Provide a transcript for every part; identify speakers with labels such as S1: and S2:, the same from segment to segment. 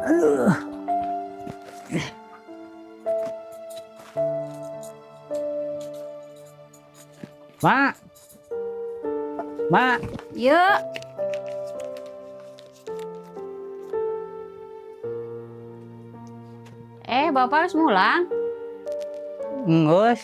S1: Aduh. Mak. Mak.
S2: Yuk. Eh, Bapak harus mulang.
S1: Enggeus.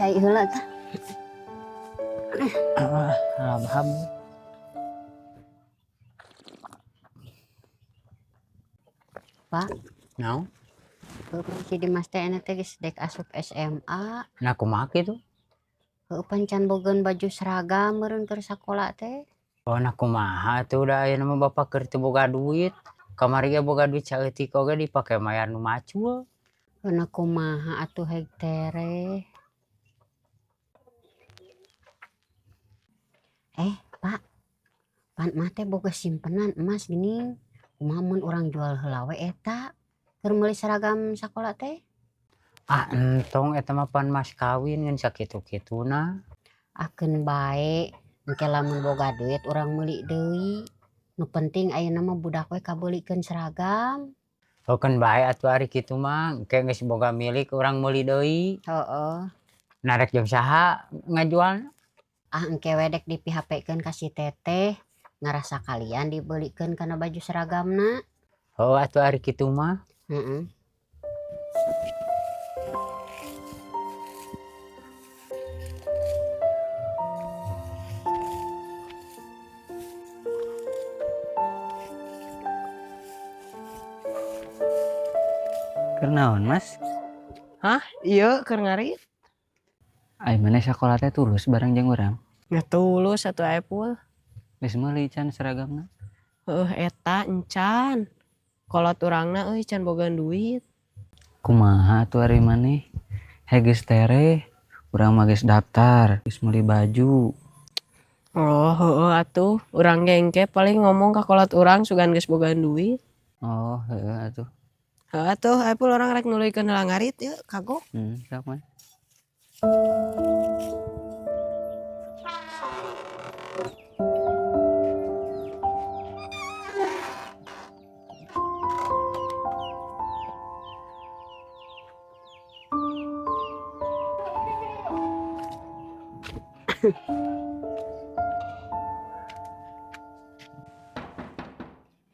S2: Cai heula tah.
S1: Ah, alhamdulillah.
S2: Pak.
S1: Naon?
S2: Heuh, si Dimas teh enya teh geus dek asup SMA.
S1: Nah, kumaha kitu?
S2: Heuh, pan can bogeun baju seragam meureun keur sakola teh.
S1: Oh, nah kumaha atuh da ayeuna mah bapak keur teu boga duit. Kamari ge boga duit saeutik oge dipake mayar nu macul.
S2: Heuh, nah kumaha atuh heg tereh. Pak. Pan mah teh boga simpenan emas geuning. Kumaha mun urang jual heula we eta keur meuli seragam sakola teh?
S1: Ah, entong eta mah pan mas kawin ngan sakitu-kituna.
S2: Akeun bae, engke lamun boga duit urang meuli deui. Nu penting ayeuna mah budak we kabeulikeun seragam.
S1: Heukeun bae atuh ari kitu mah, engke geus boga milik urang meuli deui.
S2: Heeh.
S1: Nah, rek jeung saha ngajualna?
S2: Ah, engke we dek di P H P-keun ka si teteh. Ngarasa kalian dibelikeun kana baju seragamna.
S1: Oh, atuh ari kitu mah.
S2: Heeh.
S3: Keur naon, Mas?
S4: Hah? Iya, keur ngarit.
S3: Ai maneh sakola teh tulus bareng jeung urang?
S4: Nya tulus atuh Epul.
S3: Geus meuli can seragamna?
S4: Heuh, eta encan. Kolot urangna euy can boga duit.
S3: Kumaha atuh ari maneh? He geus tereh, urang mah geus daftar, geus meuli baju.
S4: Oh, heueuh atuh, urang ge engke paling ngomong ka kolot urang sugan geus boga duit.
S3: Oh, heueuh atuh.
S4: Heuh atuh, Epul urang rek nuluykeun heula ngarit yeuh, kagok.
S3: Sok mah.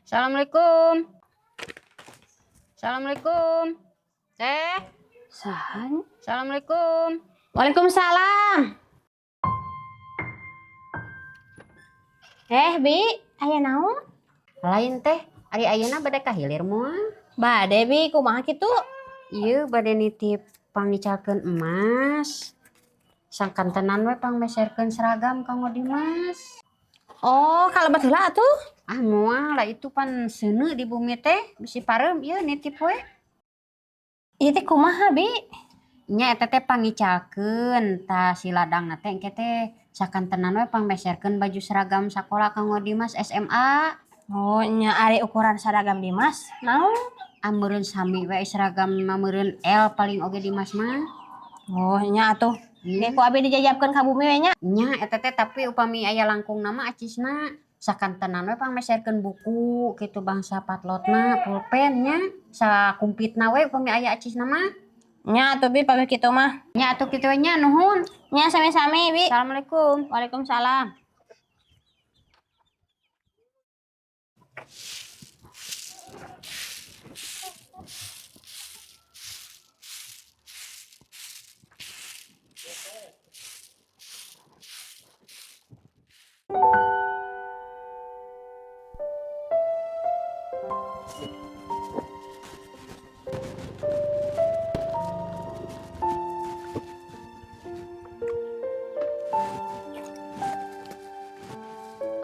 S2: Assalamualaikum. Assalamualaikum. Teh.
S5: Sahan.
S2: Assalamualaikum.
S5: Waalaikumsalam. Bi, aya naon?
S2: Lain teh, ari ayeuna bade ka hilir moal?
S5: Bade, Bi, kumaha kitu?
S2: Ieu bade nitip pangicalkeun emas. Sangkantenan we pangmeserkeun seragam kanggo Dimas.
S5: Oh, kalebet heula atuh?
S2: Ah, moal lah itu pan seuneu di bumi teh, bisi pareum ieu nitip we.
S5: Ieu teh kumaha, Bi?
S2: Nya eta teh pangicalkeun, tah si ladangna teh engke teh sakantenan we pangmeserkeun baju seragam sakola kanggo Dimas SMA.
S5: Oh, nya ari ukuran seragam Dimas naon?
S2: Ah, meureun sami we seragam mah meureun L paling oge Dimas mah.
S5: Oh, nya atuh. Ge ku abi dijajabkeun ka bumi we nya.
S2: Nya eta teh tapi upami aya langkungna mah acisna sakantenan we pangmeserkeun buku kitu bangsa patlotna, pulpen nya, sakumpitna we upami aya acisna mah.
S5: Nya atuh Bi pamit kitu mah.
S2: Nya atuh kitu we nya nuhun.
S5: Nya sami-sami Bi.
S2: Assalamualaikum.
S5: Waalaikumsalam.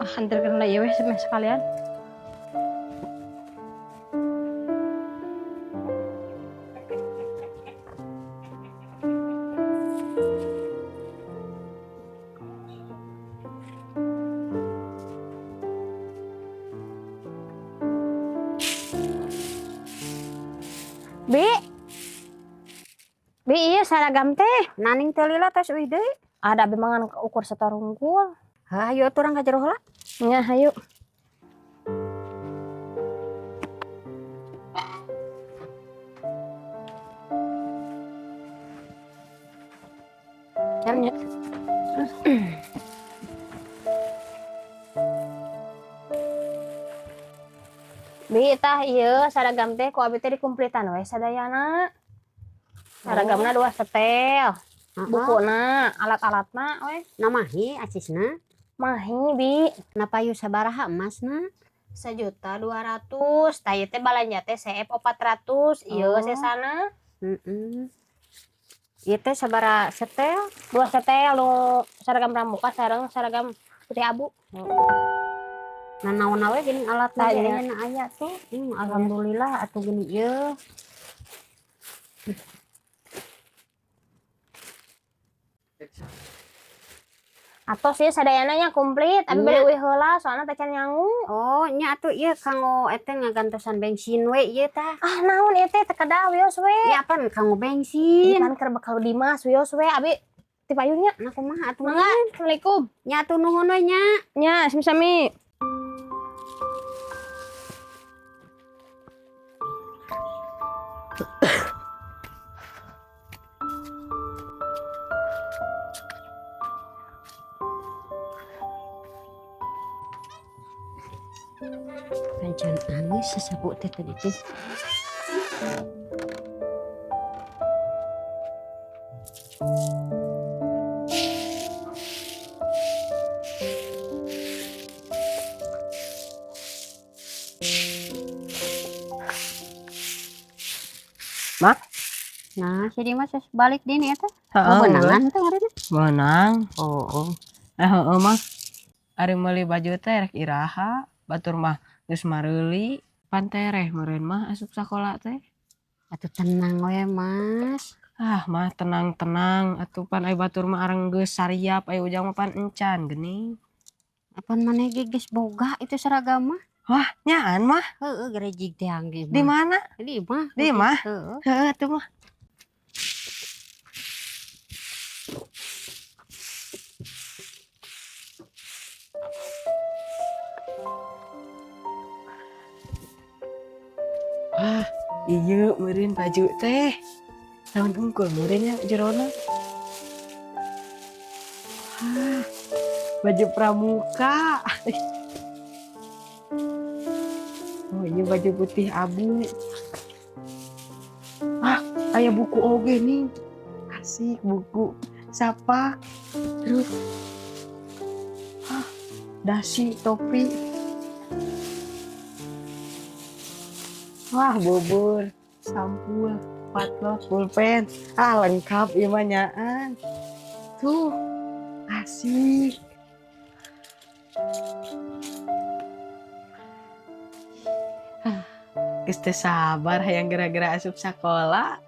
S5: Ah, antarkan lah ya weh semeh sekalian. Bi, Bi, ieu saragam teh.
S2: Naning teu lila tos uih deui.
S5: Ada abi mah ngan ukur setor hungkul.
S2: Hayu atuh urang ka jero heula.
S5: Nya hayu. Nya. Bi, tah ieu saragam teh ku abi teh dikumplitan we sadayana. Saragamna 2 setel.
S2: Heeh.
S5: Bukuna, alat-alatna we.
S2: Na mahi acisna?
S5: Mahi, Bi.
S2: Na payu sabaraha emasna?
S5: 1.200.000. Tah ieu teh balanja teh CF 400. Ieu sesana.
S2: Heeh. Ieu teh sabaraha setel?
S5: 2 setel nu seragam pramuka sareng seragam putih abu.
S2: Nah, naon we geuning alatna
S5: Tah,
S2: ge
S5: iya.
S2: ayeuna aya tuh. Alhamdulillah atuh geuning ieu.
S5: Atos ieu sadayana nya komplit, abi
S2: Nya.
S5: bade uih heula soalna teh can nyangu.
S2: Oh, nya atuh ieu kanggo eta ngagantosan bensin we ieu tah.
S5: Ah, naon ieu teh teu kedah wios we.
S2: Nya apan kanggo bensin.
S5: Pan keur bekal Dimas wios we abi ti payun nya.
S2: Nah, kumaha atuh?
S5: Mangga, Assalamualaikum.
S2: Nya atuh nuhun we nya.
S5: Nya, sami-sami.
S2: Kancan anis sasapu teh tadi teh.
S4: Mak?
S2: Nah, si Dimas geus balik deui nih eta.
S4: Heeh,
S2: Oh, beunangan teh ngaranna.
S4: Beunang.
S2: Oh, oh.
S4: Heeh mah. Ari meuli baju teh rek iraha, batur mah geus mareuli, pan tereh meureun mah asup sakola teh.
S2: Atuh tenang we, Mas.
S4: Ah, mah tenang-tenang atuh pan ai batur mah areng geus sariap ai ujang mah pan encan geuning.
S2: Apan maneh ge geus boga itu seragam mah?
S4: Wah, nyaan mah.
S2: Heeh, gerejig teh angge
S4: Di
S2: mah.
S4: mana?
S2: Di imah.
S4: Di imah?
S2: Heeh.
S4: Heeh, atuh mah. Wah, iya meureun baju teh. Naon hungkul meureun nya jerona. Wah, baju pramuka. Oh, ini baju putih abu. Ah, aya buku oge nih. Asik buku sapak. Terus ah, dasi topi. Wah, bubur, sampul, patlot, pulpen. Ah, lengkap ieu mah nyaan. Tuh, asik. Ah, geus teu sabar hayang gara-gara asup sakola.